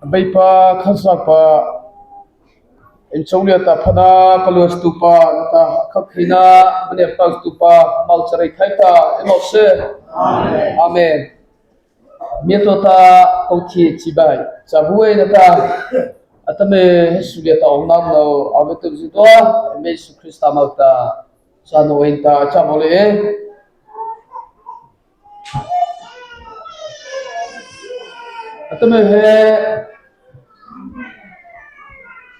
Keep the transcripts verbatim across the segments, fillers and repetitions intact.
Beipa Khazohpa, eima chô liata phana palysa tupa nata, khokheina maniah patu tupa, moh chareih thai ta ei mawhsa. Amen. Miatua ta, kô thi chibai chabu ei nata, atahmâ he su liata awnano a vaw tuh zydua, eima Zisu Krista moh ta châ naw ei ta, cha mawh le. Atahmâ he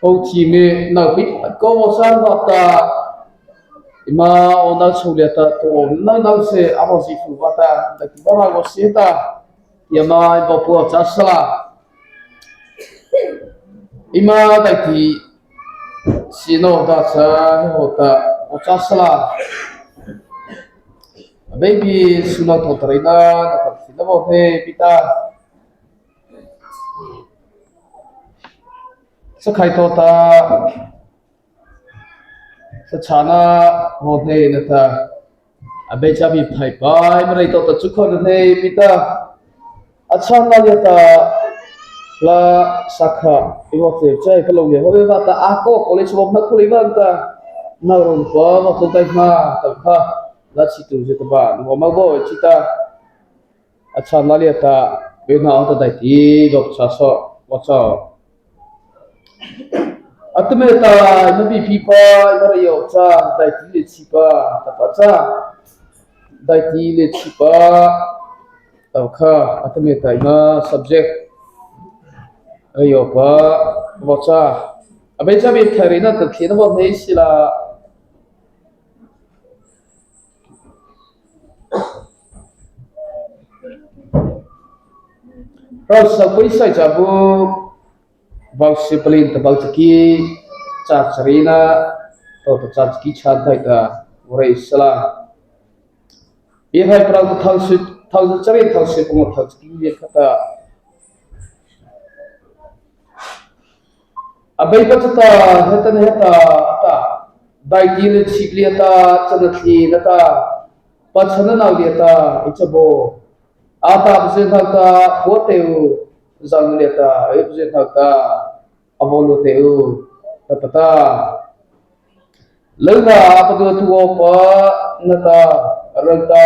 kô thi mi nôpi kô vaw châ vâta, eima awnano chô liata tao awnano sie a vaw zi fu vâta, daihti vaw rao vaw sie ta, eima ei vaw pua châ sala. Eima daihti sie nawpa cha, he hawhta vaw châ sala. Abeipa su nata thareina nata thina vaw hnei pi ta. Sakhai tawhta, sachâna vaw hnei nata, Abeipa Beipa Theipa, eima reih tawhta chu khona hnei pi ta. A chhâna liata la sakha ei vaw teh chai kha lo lei, vaw vei vâta a kô kô lei chu vaw hmâ khao lei vâta, na ron pa vaw tlô tai ma ta kha, la chi tu zy ta ba na vaw ma vaw chi ta. A chhâna liata, vei na ta daihti vaw châ so, vaw châ. Atahmâ ta, eima bipipa, eima reih awpa cha, daihti lei chipa, tahpa cha, daihti lei chipa, tahpa kha, atahmâ ta eima subject reih awpa vaw châ. Abeipa Beipa Theipa reina ta thina vaw hnei sila. Raosa Paisa chabu, bawsi palih ta bawsi ki, châ chareina, tawhta châ ki châ thai ta, vaw reih sala. Biehrai parao ta thôh sy, thôh za chari, thôh sy pangawh, thôh za ki liata khata. Abeipa chata, heta na heta, a ta, daihti lei chhih liata, chana thei nata, pachhana nao liata, ei cha baw. A ta pazei hnohta, khua teh u, zâna liata, ei pazei hnohta, a vaw lua teh u, tahpa ta. Lona a paduatuhpa nata, râh ta,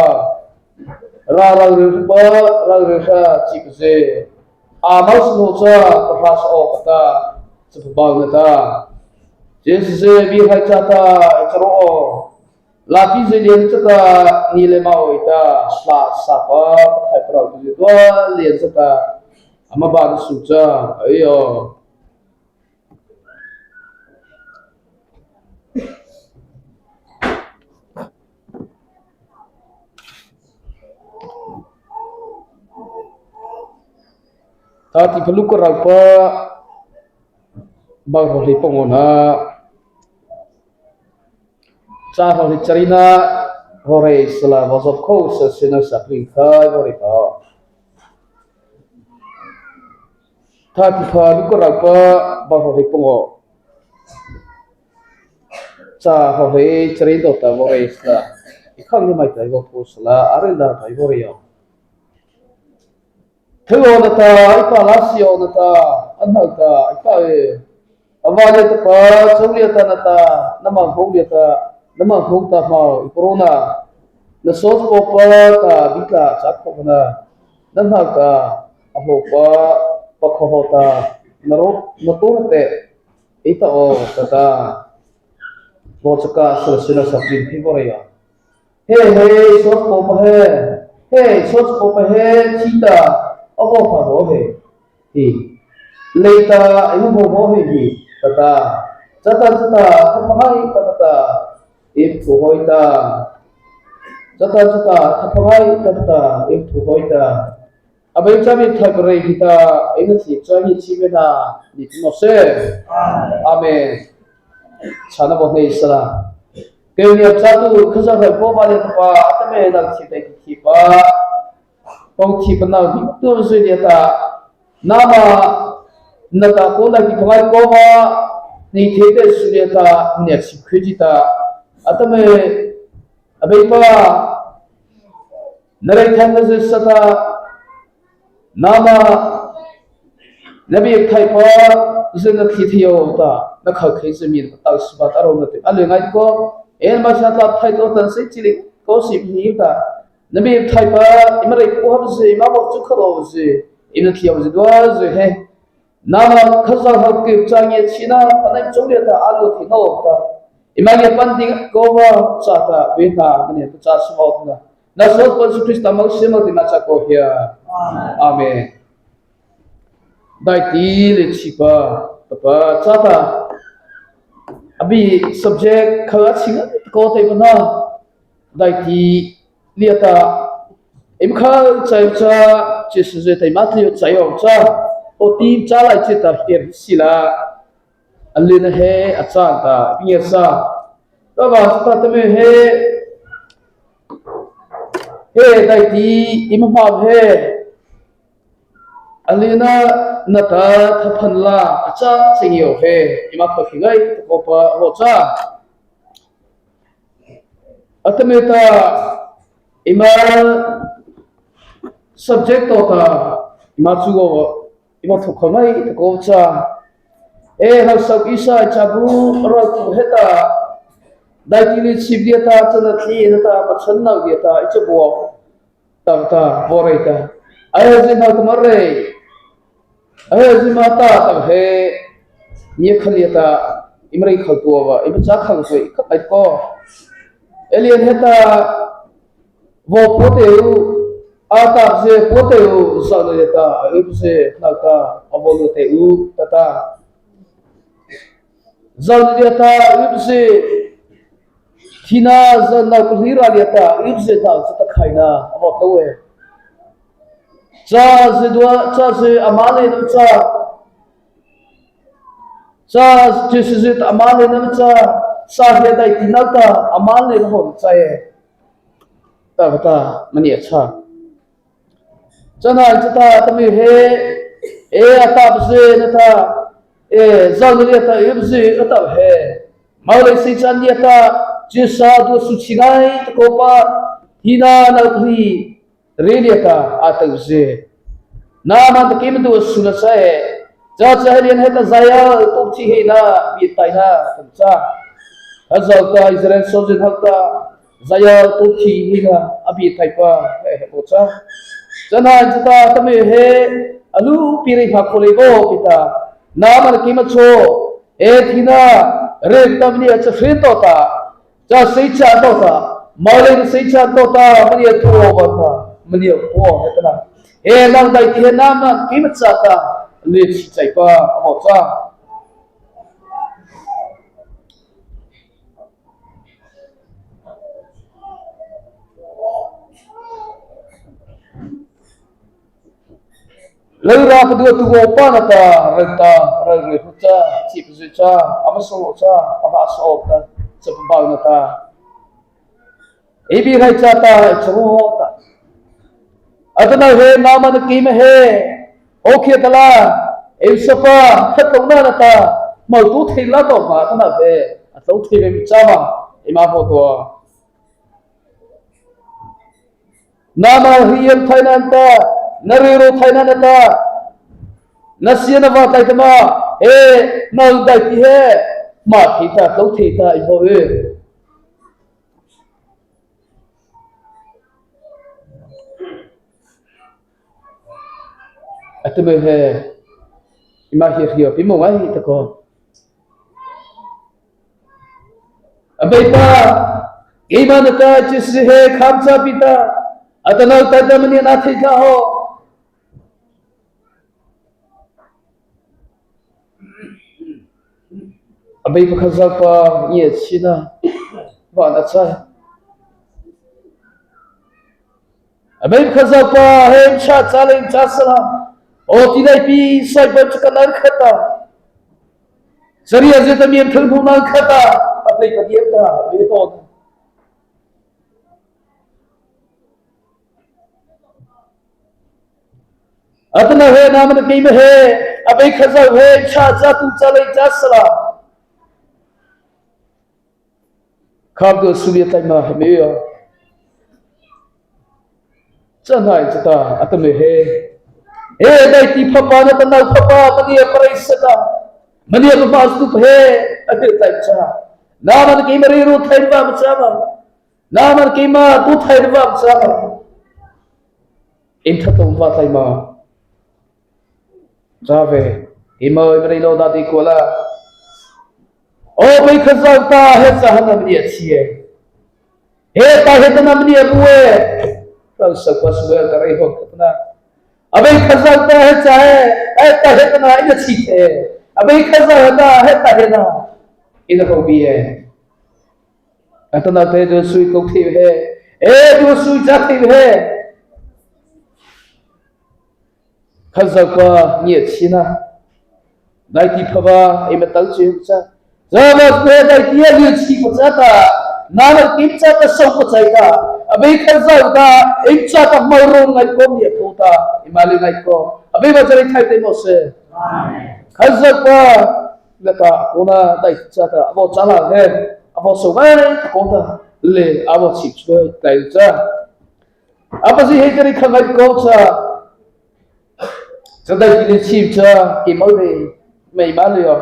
râh râh ryhpa, râh ryhra chi pazei. A moh su no cha, pahrâ sa awpa ta, chapabau nata. Chyhsa zy biehrai chata, ei cha ro aw. Lâpi zy liana chata, nie lei ma aw ei ta, sala sapa, pathai parao tu zy tua liana chata, ama bana su cha, ei aw. Thâtihpha Luka rohpa, bâ hrawh hleipangawhna, châ hrawh hleicharina, vaw reih sala, vaw zawpi kha sa, sina sa pring khai vaw reih ta. Thâtihpha Luka rohpa, bâ hrawh hleipangawh. Châ hrawh hleichari nata vaw reih sala. Ei khang ni mai ta ei vaw pua sala, a reih nata ei vaw reih aw. Thei aw nata, ei pa la sie aw nata, a hnohta, ei pa e. Avâ liata pa, chô liata nata, nama hmô liata, nama hmô ta hmo, ei parao na. Na sawchapawpa ta, bi tla châ khao na. Na hnohta, a hmôpa, pakha hawhta, na ro, na tao teh, ei ta aw, tah ta. Vaw chaka sala sina sa pring khai vaw reih aw. He, he, sawchapawpa he. He, sawchapawpa he, thi ta, a vaw pha vaw he. He. Lei ta, ei hmô vaw he he. Tah ta. Chata, chata, thapha ngaita ta. Ei phu hoi ta. Chata, chata, thapha ngaita ta. Ei phu hoi ta. Abeipa Beipa Theipa reih hih ta, eina thi cha hi chi vei na, ni ti mawh sy. Amen. Chhâna vaw hnei sala. Kei ni a châ tu, Khazoh hropa liata pa, atahmâ na thi tei ki thi pa. Pawh thi pa na hi tu zy liata. Nama, nata kô na ki pangai kô ma, ni thi tei zy liata, ni a chi khri ji ta. Atahmâ, Abeipa, na reithai na zy sa ta, nama, Na biepiepa zy na thi thei aw ta, na khokhei zy miah ta, suba ta ro na te. A lei ngai ko, ei ma sa ta thai to tan sei chi lei ko si hi ta. Na biepiepa, eima reih ko ha zy, eima bo chu kha ro zy, eima thi aw zy dua zy he. Nama Khazoh hawh kei cha ngiachhiena, pha nai chô liata a lu thei no ta. Eima ngiapâ ding ko va cha ta, ve ta, mania ta cha su aw ta. Na sawchapaw Zisu Krista moh sie ma ti na cha ko hia. Amen. Daihti lei chipa, tapa cha ta. A bi subject kha a chi nga ko te ba na. Daihti liata, eima kha chai cha, chi su zy ta eima tli chai aw cha, o ti cha lai chi ta hiar si la, a lei na he a cha ta, pi ngia sa. Ta ba ta ta me he, he daihti, eima ma he, a lei na na ta tha phan la, a cha chi ngi aw he, eima kha khi ngai ta ko pa aw cha. Atahmâ ta, eima subject to ta, eima chu go, eima thu kha ngai ta ko cha. E, ha sa Isai châbu râh tu heta, daihti lei chhip liata, cha na thei na ta, pachha nau liata, ei cha bo. Ta ta, bo rei ta. Ahy zy na ta ma rei. Ahy zy ma ta ta he. Mia kha liata, eima rei kha tua va, eima cha kha tua, kha ai ko. Ei lian heta, vo po te u, a ta zy po te u, sa na liata, a u zy, na ta, a vo lu te u, ta ta. Zau liata, a u zy, thina zau nau kuli ra liata, a u zy ta, sa ta khai na, a vo to e. Cha zy dua, cha zy ama lei na cha. Cha zy zy ta ama lei na cha. Sa hia daihti na ta, ama lei na hon cha e. Ta ta, mania cha. Cha na cha ta ta mi he, e a ta zy na ta, e zau liata a u zy a ta he. Mau lei si cha liata, chi sa dua su chi ngai ta ko pa, thina nau kuli, Rei liata a tao zy. Nâma ta keima dua su na sa e. Cha cha he lian heta Zion to thi he na, bi tai na, ta cha. A zau ta Israel sawzy hawh ta, Zion to thi he na, a bi tai pa, he he bo cha. Cha na cha ta ta me he, a lu pi rei ha kho lei bo pi ta. Nâma ta keima cho, e thina, rei ta mi a cha hre to ta. Cha sei cha to ta, ma lei na sei cha to ta, mania to ba ta, mania po he ta na. He nang dai ti he nâma keima cha ta, lei chi chai pa, a mo cha. Lei ra pa dua tu go pa na ta, rei ta, rei rei hu cha, chi pa zui cha, ama so cha, ama so ta, cha pa ba na ta. Ei bi hai cha ta, cha ho ta. Atanoh he, nâma na keima he, o khia ta la, ei sa pa, kha to na na ta, mau tu thei la to ma, atanoh he, a to thei ve mi cha ma, ei ma ho to. Nâma hi yam thai na ta, na rei ro thai na na ta, na sia na va thai ta ma, he, na dai ti he, ma thei ta, to thei ta, ei ho e. Atanoh he, ei ma hi hi, ei mo ma hi ta ko. Abeipa, ei ma na ta chi si he kham cha pi ta. Atanoh ta ta mania na thei ta ho. Abeipa Khazohpa ngiachhiena, vâna cha. Abeipa Khazohpa he cha cha lei cha sala. O ti dai pi sai pa cha ka na kha ta. Sari a zi ta mian thang bu na kha ta. Abeipa dia ta, abeipa. Atanoh he, nâma na keima he, Abeipa Khazoh he, cha cha tu cha lei cha sala. Kham tu su lia tai ma he me yo. Cha nai cha ta, atanoh he. He daihti phapa nata nô phapa maniah pareisa ta, maniah pama su he, a he tlai cha. Nâma nata keima reih ro thei vâ ma cha ma. Nâma nata keima tu thei vâ ma cha ma. Eima thatlô vâ tlai ma. Châ vei, eima eima reih lô dâh ti kua la. O Abei Khazoh ta he cha ha na maniah chi e. He ta he ta na maniah bu e. Râh sa kua su e ta reih hawh kha ta na. Abei Khazoh ta he cha he, he ta he ta na eina chi thei. Abei Khazoh ta he ta he na eina hawh bi e. Atanoh te dua su ei ko thei he. E dua su ei cha thei he. Khazohpa ngiachhiena, daihti phapa eima tao chi cha. Chavâta he daihti a ngiachhie pa chata, nâma keima chata sawpa chai ta, Abei Khazoh ta, eima chata moh ro ngaita kaw, miah kaw ta, eima ly ngaita kaw. Abeipa cha reithai teh mawh sy. Khazohpa nata a kona daihti chata a vaw châ la he, a vaw sawpa ngaita kaw ta, le a vaw chhie chhie tlai cha. A pazi he ka reih kha ngaita kaw cha. Cha daihti ngiachhie cha, keima ly, mei ma ly aw.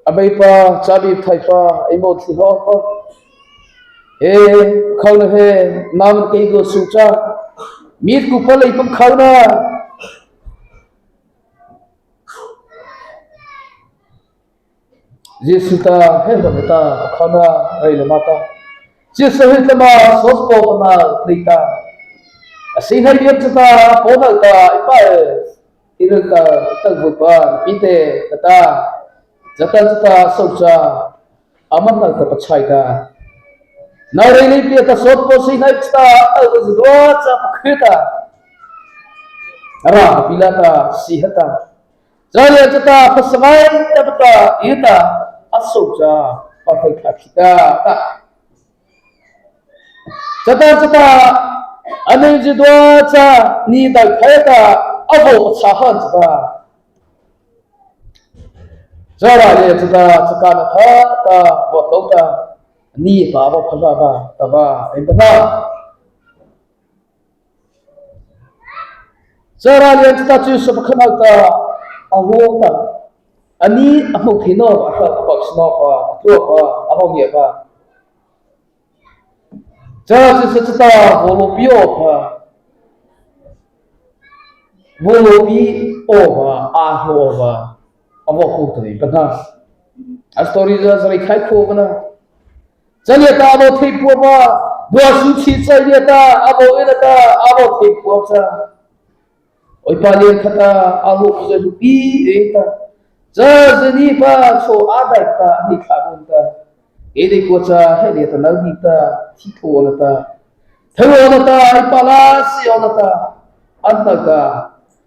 Abeipa, Chabeipa, Theipa, eima thi haw kaw. He, khona he, nâma kei ko su cha. Miakha palei pang khona. Zisu ta, he hawhna ta, a khona, rei la ma ta. Zisu he tla ma, sawchapawpa na, tlei ta. A siekhai liata chata, a pawna ta, ei pa e. Ei râh ta, ei ta vawpa, ei pi teh, ta ta. Chata chata, sawcha. A ma na ta pachai ta. Na rei lei pia ta sawchapaw siekhai chata, a ta zydua cha pakhy ta. A râh pi la ta, sie ha ta. Cha liata chata, phasangai ta pa ta, ei ta, a sawcha, pathai kha khi ta, ta. Chata chata, a nei zydua cha, nie dai khai ta, a vaw pachâ ha chata. Cha râh liata chata, chakâna kha ta, vaw tlô ta, a nie pa vaw pha la va, ta va, ei pa na. Cha râh liata chata chu sa pakha na ta, a hawh ta, a nie a hmô thei nawpa, a hro a pawsana pa, a tlua pa, a hawh ngia pa. Cha chu sa chata, vaw lôpi awpa. Vaw lôpi awpa, a hawh awpa. A vaw hawh ta ei pa na. A story za za rei khai kho ka na. Cha liata a vaw thei pua pa. Dua su chi cha liata a vaw ei la ta, a vaw thei pua cha. Oi pa lian kha ta, a lôh zydua pi ei ta. Cha zy nie pa chô a dai ta, a nie kha bon ta. Ei dei kua cha, he liata na nie ta, thi tho na ta. Thei na ta, ei pa la sie na ta. An na ta.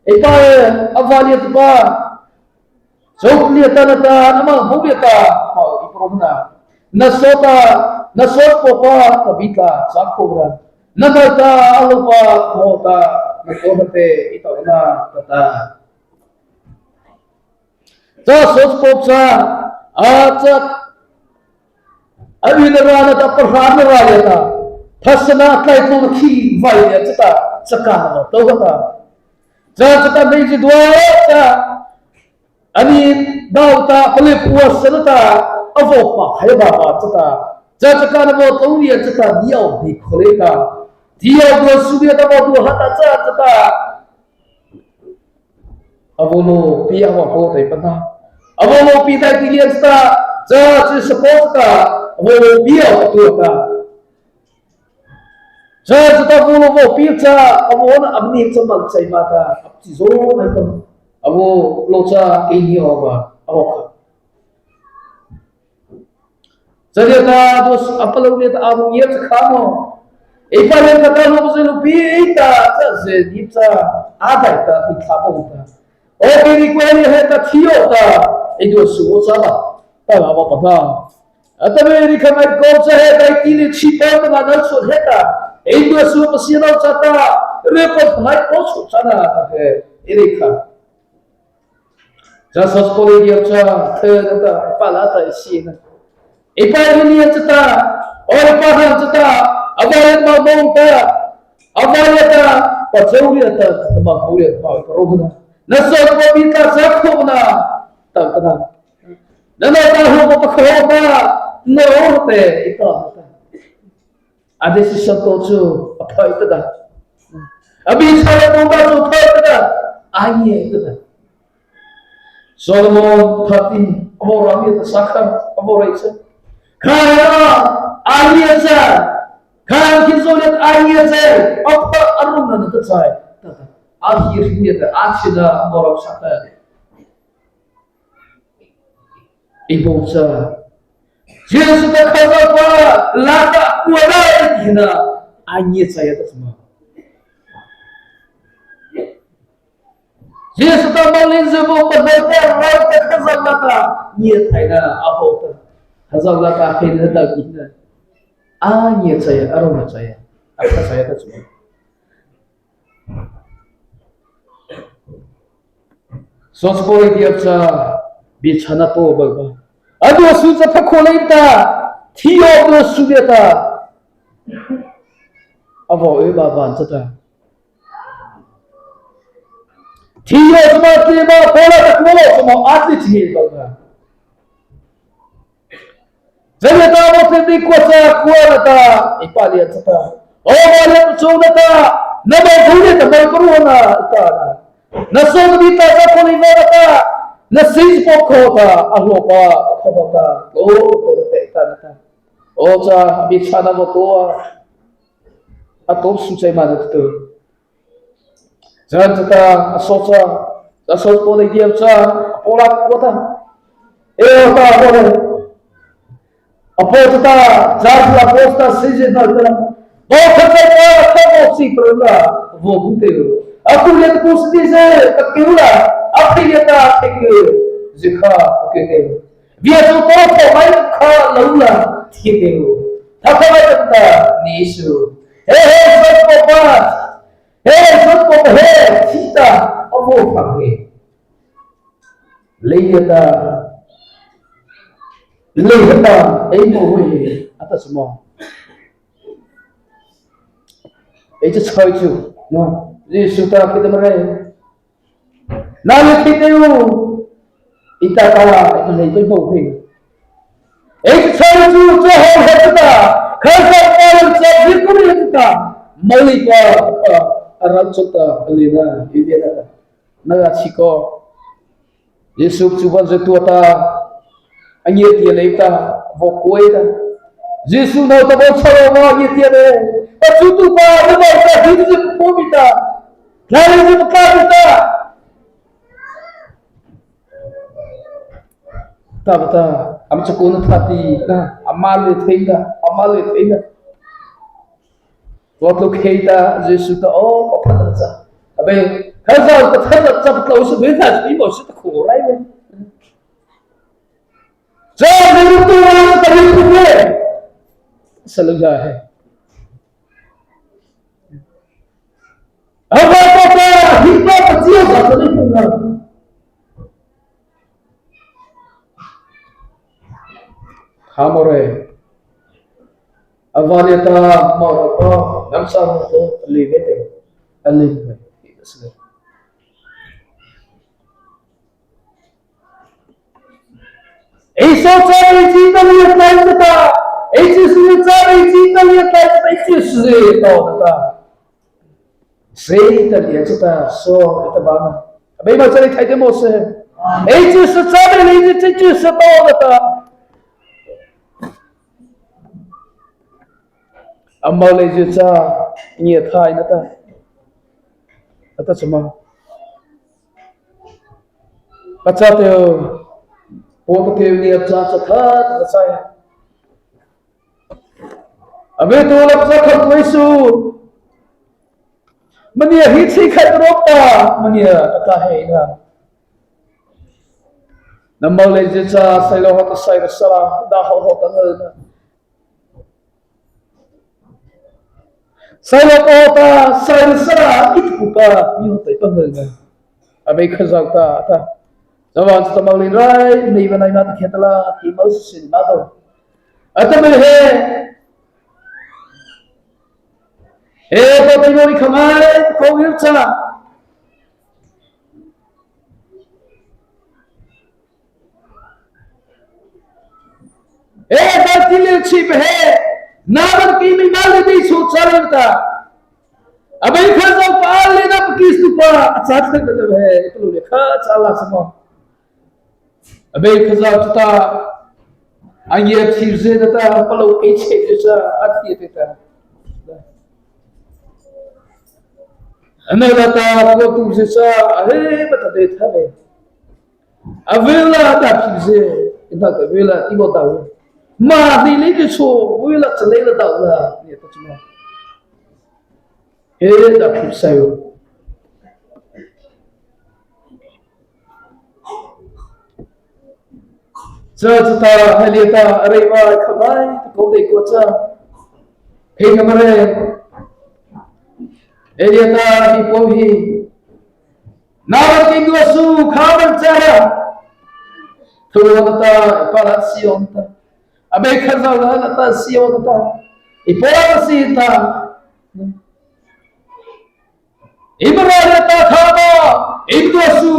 Ei pa e, a va liata pa. Chô liata na ta, na ma hmô liata, pau ei pro na. Na sawta, na sawchapawpa, na bi ta, cha kho ra. Na dai ta, a lôpa, hmô ta, na ko na te, ei ta na, ta ta. Cha sawchapawpa cha, a cha, a ui na ra na ta, parha na ra liata. Phasana tlai tlô na khi vai liata chata, chakâna na to ha ta. Cha chata nei zydua cha. A nie dao ta, palei pua sa na ta, a vaw pa khai ba ba cha ta. Cha chakâna vaw tlô liata chata, nie aw dei kho lei ta. Ti aw dua su liata vaw dua ha ta cha chata. A vaw lôpi a vaw hawh ta ei pa na. A vaw lôpi ta ei ti liata chata. Cha chu sa ko ta. A vaw lôpi a vaw tua ta. Cha chata vaw lô vaw pi cha, a vaw na a mani cha mal chai ma ta, a chi zo mai ta. A vaw lô cha kei ni aw ba, a vaw kha. Cha liata, a palôh liata, a vaw ngia cha kha mo. Ei pa liata ta lô zy lôpi ta, cha zy ni cha, a dai ta, ei kha mo ta. O kei ni ko ni he ta thi aw ta, ei dua su aw cha ba, ta la ba pa ta. Atanoh ei reih kha ngaita kaw cha he, daihti liata chi pa ta ma na chô he ta. Ei dua su pa sie na cha ta. Re pa ngai ko chô cha na ta he. Ei reih kha. Châhrasala Paw liata cha, thei na ta, ei palâta ei sie na. Ei palâ ni cha ta, o ei palâ cha ta, a vâ liata ma bawh ta, a vâ liata, pachâ liata, ma bawh liata, ma bawh na. Na sawchapaw bie ta cha khô na, ta ta na. Na na ta hawh pa khô ta, na o te, ei ta ta. A decision to chu a phai ta ta. A bie chhâna to ta chu phai ta ta. A ngia ta ta. Solomon thati, a vaw rei ta sa kha, a vaw rei sa. Kha a ngia sa. Kha ki zo le a ngia sa. A pha a rung na ta chai. Ta ta. A hi ri ngia ta a chi na a vaw rei sa ta. Ei bawh cha. Zisu ta Khazohpa lâta kua la ei ti na. A ngia cha ya ta chuma. Zisu ta moleina zy vaw pahno ta, lâta Khazoh lâta ngia thei na, a hawh ta. Khazoh lâta hei na ta ki na. A ngia cha ya, a rung na cha ya. A kha cha ya ta chuma. Sawchapaw liata cha, bie chhâna to bawh ba. A dua su cha pha khô lei ta, thi aw dua su liata. A vaw ei ba ban cha ta. Thi aw chuma ti ma, paw la ta kua lo chuma, a ti chi ba ba. Zane ta mo te ni kua cha kua na ta, ei palâ cha ta. O palâ cha na ta, na ma bawh liata ma bawh na ta na. Na sawchapaw bie ta cha khô lei na ta, na sawchapaw khô ta, a hlawpa, a khô ta, o, to te ta na ta. O cha, bie chhâna vaw to a, a to su chai ma na ta. Zan cha ta, a sawcha, a sawchapaw liata cha, a paw la kua ta. E o ta, a paw le. A paw cha ta, cha la paw cha ta, si zi na ta. Baw kha cha ta, kha baw chi pra la, vaw bu te o. A ku le ku si zi, ka ke la, a phi le ta, ke ke, zi kha, ke ke. Via zo to to mai kha lo la, thi te o. Tha kha mai ta ni su. He he, sa ko pa. He, sa ko pa he, thi ta, a vaw pha he. Lei ta, lei ta, ei mo he, a ta sma. Ei cha chai chu, no, Zisu ta ki ta ma re. Na le ki te u, i ta ta, i ta le i ta mo he. Ei cha chai chu, cha ho he ta, kha sa pa le cha, di ku le ta, ma le pa, a ra cha ta, le na, i le ta. Na a chi ko. Zisu chu ban ze tua ta. A ngia tia le ta. Vaw kuai ta. Zisu nau ta vaw cha lo ma ngia tia le. A chu tu pa, na vaw ta hi ze ko mi ta. La le ze ka mi ta. Ta ba ta. Am cha ko na tha ti na. Ama le thei na. Ama le thei na. Tua tlô khei ta, Zisu ta, o, pa pha ta cha. A be, Khazoh ta pha ta cha, pa tlô su be ta, i mo su ta ko rai be. Cha, be ru tu, ta ri tu be. Sa lo ja he. A ba ta ta, hi ta ta chia sa ta ri tu na. Tha mo re. A vâ liata ma râ pa, ngam sa mo to, a li ve te, a li ve. Ei so cha ei chi ta liata ta, ei chi su cha ei chi ta liata ta, ei chi su ta ta. Seitan liata ta, so, ta ba na. Abei ma cha ei thai te mo se. Ei chi su cha ei chi chi su ta ta. Ama lei zi cha, ngia thai na ta. A ta chama. Ka cha te, po ka te ni a cha cha tha, ka cha ya. A ve tu la cha kha tu su. Mania hi chi kha tu ro pa, mania ka ta hei na. Na ma lei zi cha, sai lo ha ta sai ka sa la, da ho ho ta na. Sai lo ko ta, sai lo sa, i tu pa, i ho ta i pa ngal ngal. A bei Khazoh ta, ta. Chavâta ta moleina rai, nei va nai ma ta khei ta la, ki mo su sin ma to. Atahmâ he, he to ti mo ri kha mai, ko ir cha. He ta ti le chi pa he, na ba ki mi na le ni su cha le ta. Abei Khazohpa a lei na pakis tu pa, a cha thei ta he, tu le kha cha la sa mo. Abei Khazoh ta, a ngia thei zy ta, palôh ei chei zy cha, a thei ta. Ano la ta, ko tu zy cha, a he, ba ta de tha le. A vela ta thei zy, ta ta vela, ti bo ta. Ma ni le ti so, vela cha le la ta la, ni ta cha ma. He ta phut sai u. Cha cha ta, he liata, a rei va, kha mai, ta ko dei ko cha. He ka ma rei. He liata, hi po hi. Na ba ki dua su, kha ba cha ra. Thu na ta, pa la si on ta. Abei Khazoh la na ta si on ta. I po la si ta. I Mara liata kha ba, i dua su.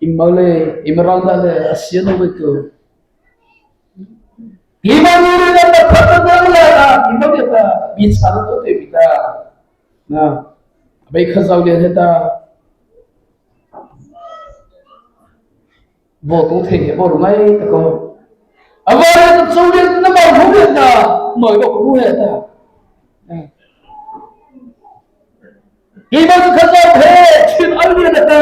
I mo le, i Mara da le, a sia no ve tu. I mo le, le ta, ta, ta, ta, la, i mo le ta, bi cha no te bi ta. Na, abei Khazoh le ta. Vaw tlô thei he, vaw ru ngai ta ko. A vaw rei ta chô rei ta na vaw ru he ta, noi vaw ru he ta. Keima ta Khazoh he, chin a rei ta ta.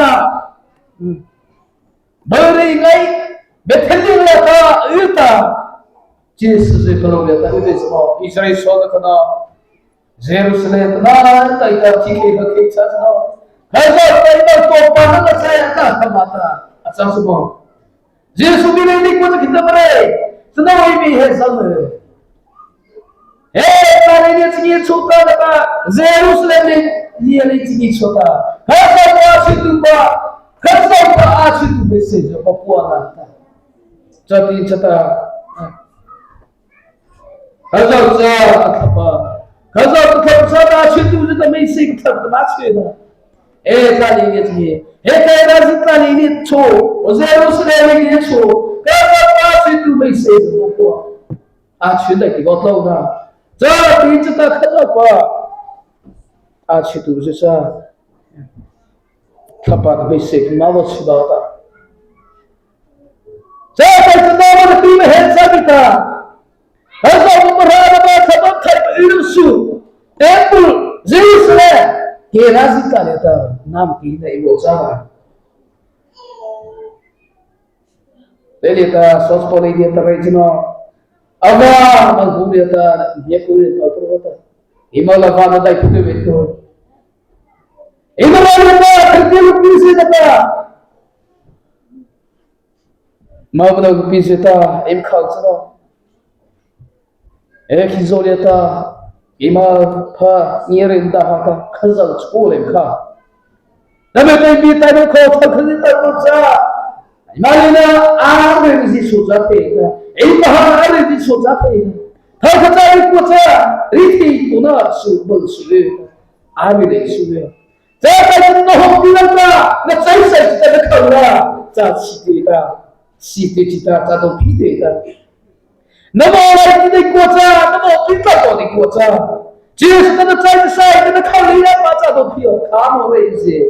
Vaw rei ngai, Bethel rei ta, u ta. Jisu zy palôh liata u dei sa, Israel sawzy kha na, Jerusalem na, tai ta thi khei ha khei cha cha. Khazoh tai ta to pa na ta cha ta ta ma ta. A cha su mo. Jisu mi rei ni ko ta khita ma rei. Sa na oi mi he sa le. He, ta rei ni chi ni chu ta ta. Jerusalem ni, ni rei chi ni chu ta. Khazoh pa chi tu pa. Khazoh pa a chi tu be se jo pa pu na ta. Cha ti cha ta. Khazoh cha a thapa. Khazoh cha a thapa cha ta chi tu ta mei si ka thapa ta ma chi na. E ta ni ni ti. He ta na zi ta ni ni cho. O Jerusalem ni ni cho. Khazoh cha chi tu mei si ka ko. A chi da ki ko to na. Cha ti cha ta Khazoh pa. A chi tu cha. Thapa ta mei si ma lo chi da ta. Cha ta cha ta ma ti ma he cha bi ta. Khazoh Mara na ba kha ba khai ba iru su. Temple, Jerusalem. He ra zi ta le ta, nam ki na i wo cha ba. Le le ta, sos po le le ta rei chi no. Ava, ma hu le ta, ye ku le ta, ko ta. I ma la va na dai ku te ve ko. I ma la le ta, ka ke lu pi se ta. Ma ba na pi se ta, im khau cha no. E khi zo le ta, i ma pha, ni rin ta ha ta, Khazoh chu le kha. Na me te bi ta no ko ta kha ni ta ko cha. I ma le na, a re ni so cha te ta. I ma ha a re ni so cha te. Ta kha cha i ko cha, ri ti ko na su bol su le. A re ni su le. Cha ta no ho ti la ta, na chai sai ta na kha la. Cha si te ta. Si te chi ta, cha do pi te ta. Namo lai ti dei ko cha, namo pi ta ko dei ko cha. Jisu ta na chai sai, ta na kha lei la pa cha do pi o, kha mo rei zie.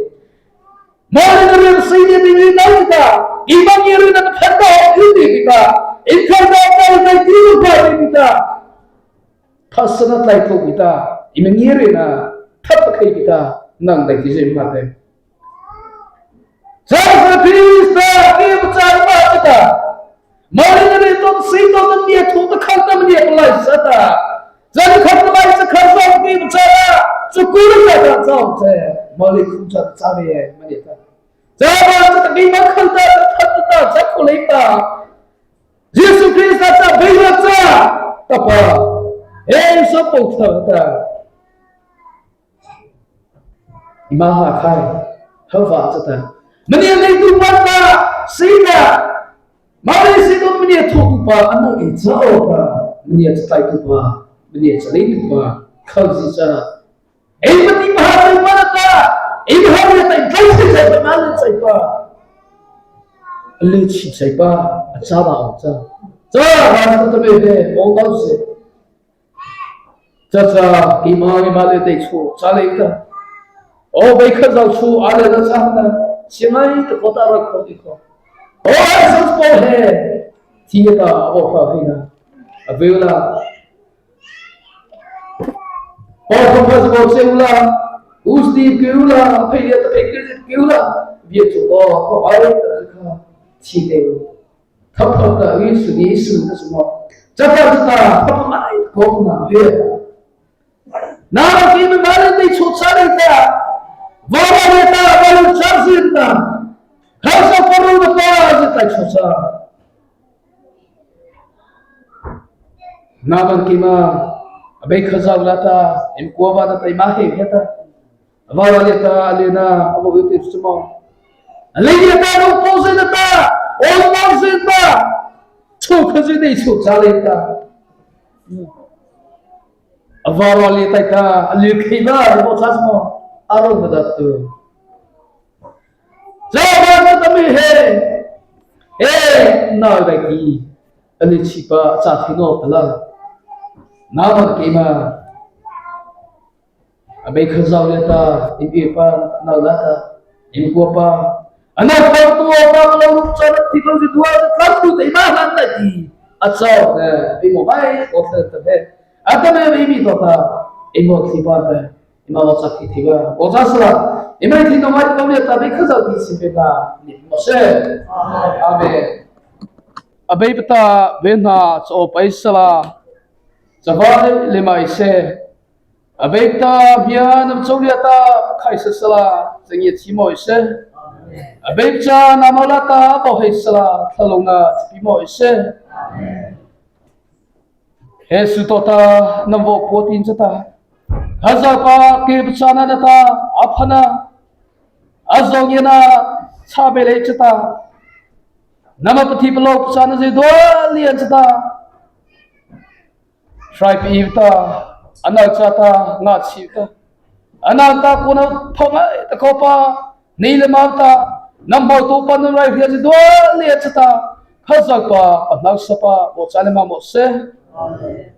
Mo le na rei sai ni ni ni na ta. I ma ni rei na pha ta o ni ni ta. I kha ta ta ni ni ni ni ta. Pha sa na tlai ko ni ta. I ma ni rei na. Tha pa khai ni ta. Nang dai ti zie ma te. Cha sa Krista, ki bu cha ma cha ta. Mari na ri to si to na ni thu ta khan ta ni lai sa ta. Cha ni khan ta lai sa khan sa ki bu cha. Cha ku na cha ta cha te. Mari khu cha cha ni ma ni ta. Cha ba cha ta ki ma khan ta ta ta ta cha ku lai ta. Jisu Krista cha bai na cha. Ta pa. Ei sa po ta ta. Eima hlâ khai, hawh vâ chata, maniah leituhpa ta, sina, Mari sina maniah thaotuhpa, ano ei châ awpa, maniah chataituhpa, maniah chaleituhpa, khozie cha, eima ti pahâ chaipa nata, eima hâ nata, ei tlai si chaipa, na lei chaipa, a lei chi chaipa, a châ ba awh cha. Cha, ha ta ta be he, awh ta se. Cha cha, keima, eima lei tei chô, châ lei ta. Awh, bei Khazoh chô, a lei na châ na, si ngai ta ko ta ra ko ti ko. Awh, a sa ko he, ti ta, awh, ka he na. A vei la. Awh, ka pa ko che u la. U sti ke u la, pe ya ta pe ke ke u la. Bie chô, awh, ko ai ta ka. Ti te u. Thapha ta Isu, Isu ta suma. Chata chata, thapha mai ko na he. Na ki me male te chô châ lei ta. Vâ lei ta, vâ lei châ zie ta. Khazoh paro ta pa zie ta chô châ. Nâma keima, a bei Khazoh la ta, eima kua ba ta eima he he ta. A vâ lei ta, a lei na, a bo te suma. A lei ta, no po zie ta, o po zie ta. Chô kha zie te chô châ lei ta. A vâ lei ta ta, a lei khei ba, a bo châ suma. A ro ba ta tu. Cha ba ta ta me he. E, na ba ki. A lei chi pa, cha thi no pa la. Nâma keima. A bei Khazoh lei ta, eima pa, na la ta, eima kua pa. Ano pa tu pa la lu cha na ti lo zie dua, ta tu te ma han ta ti. A cha, e, eima mai, ko ta ta he. A ta me eima to ta, eima ti pa ta, eima lo cha ti ti ba. Ko cha sala, eima ti no mai ko lei ta, bei Khazoh ti si pe ta, ni mo se. Amen. A bei pa ta, be na, cha o pai sala. Cha vâ lei lei mai se. A bei ta, bie na chô lei ta, khai sa sala, cha ngia chi mo se. A bei cha, na mo la ta, bo hei sala, tha lo na, chi pi mo se. He su to ta, na bo po tin cha ta. Khazoh pa, ke pa cha na na ta, a pha na. A zo ngia na, cha be lei cha ta. Nâma pa thi pa lo pa cha na zie dua lei cha ta. Rai pi ta, a na cha ta, nga chi ta. A na ta ko na pha ngai ta ko pa, ni le ma ta, na mo to pa na rai hia zie dua lei cha ta. Khazoh pa, a na sa pa, bo cha lei ma mo se. Amen.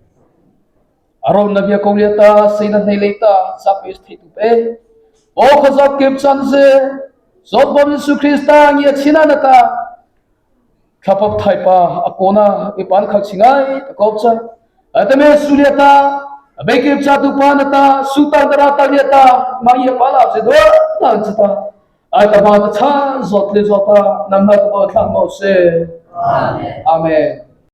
A ro na bie ko lei ta, si na nei lei ta, sa pe thei tu pe. O Khazoh ke pa cha na zie, zot ba Isu Krista ngia chi na na ta. Thlahpa Pathaihpa a kona ei pân khak chi ngaita kawpa cha, atahmâ su liata, a bei kei pachâtuhpa nata su ta, nata râh ta liata, ma ei pala zydua ta chata, atahmâ ta cha zawpi zawpa nama ta thlah mawh sy. Amen.